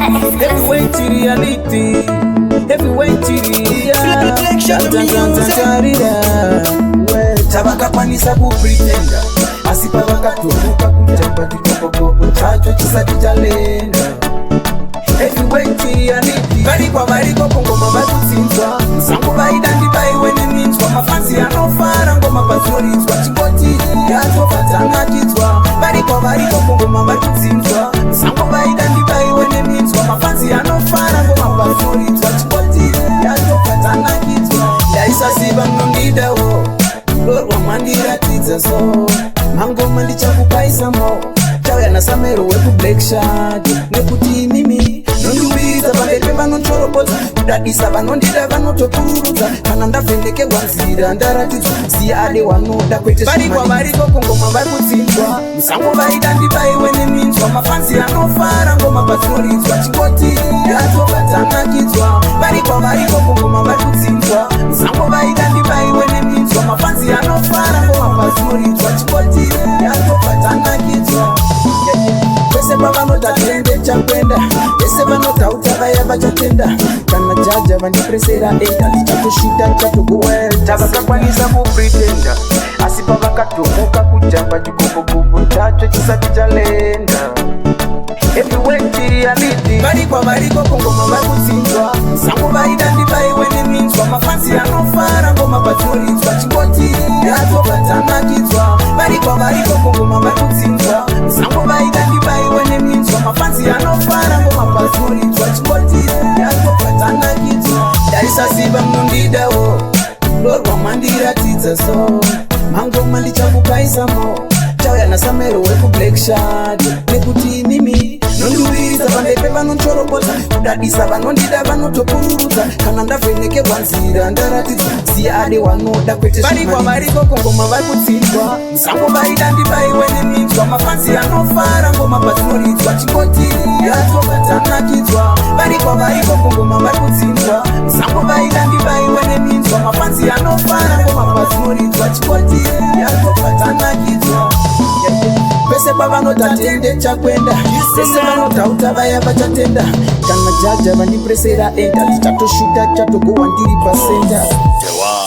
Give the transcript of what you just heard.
Heavyweight reality. Heavyweight reality. Chavakakwanisa kupretenda, asi pavakatomuka kujamba, chikopokopo chacho chisati chalenda. Heavyweight reality. Varikwa variko kungoma vatutsinzwa, musango vaida ndibaiwe neminzwa. Mafanzi anofara ngoma padzoridzwa, chingoti yatobva dzanakidzwa. Varikwa variko kungoma vatutsinzwa, musango vaida ndibaiwe neminzwa. Mafanzi anofara ngoma padzoridzwa, chingoti yatobva dzanakidzwa. Ndaisaziva munondidawo, rudo rwamwandiratidza so mangoma ndichakupaisamo. Chauya nasamero wekuBlack Shark, nekuti imimi nondiumbidza pamberi pevanochoropodza. Kudadisa vanondida, vanotopururudza kana ndavhendekerwa nzira ndaratidzwa. Siya ade wanoda, kwete varikwa variko kungoma vari kutsinzwa, musango vaida ndibaiwe neminzwa. Mafanzi anofara ngoma padzinoridzwa, chingoti yatobva dzanakidzwa. Varikwa variko kungoma vari kutsinzwa, musango vaida ndibaiwe neminzwa. Mafanzi anofara ngoma padzinoridzwa, chingoti yatobva dzanakidzwa. Pese pavanota tende chakwenda, vese vanotauta vaya vachatenda. Kana jaja vandipresera enda, ndichatoshuta chatogoelta. Vakakwanisa kupretenda, asi pavakatomuka kujamba, chikopokopo chacho chisati chalenda. Heavyweight reality. Varikwa variko kungoma vari kutsinzwa, musango vaida ndibaiwe neminzwa. Mafanzi anofara ngoma padzinoridzwa, chingoti yatobva dzanakidzwa. Varikwa variko kungoma vari kutsinzwa, musango vaida ndibaiwe neminzwa. Mafanzi anofara ngoma padzinoridzwa, chingoti yatobva dzanakidzwa. Ndaisaziva munondidawo, rudo rwamwandiratidza so mangoma ndichakupaisamo. Chauya nasamero wekuBlack Shark, nekuti imimi nondiumbidza pamberi pevanochoropodza. Kudadisa vanondida, vanotopururudza kana ndavhenekerwa nzira ndaratidzwa. Siya ade wanoda, kwete varikwa variko kungoma vari kutsinzwa, musango vaida ndibaiwe neminzwa. Mafanzi anofara ngoma padzinoridzwa, chingoti yatobva dzanakidzwa. Varikwa variko kungoma vari kutsinzwa, musango vaida ndibaiwe neminzwa. Mafanzi anofara ngoma padzinoridzwa, chingoti yatobva dzanakidzwa. Pese pavanota tende chakwenda, vese vanotauta vaya vachatenda. Kana jaja vandipresera enda, ndichatoshuta chatogowa ndiri pacenter. The one.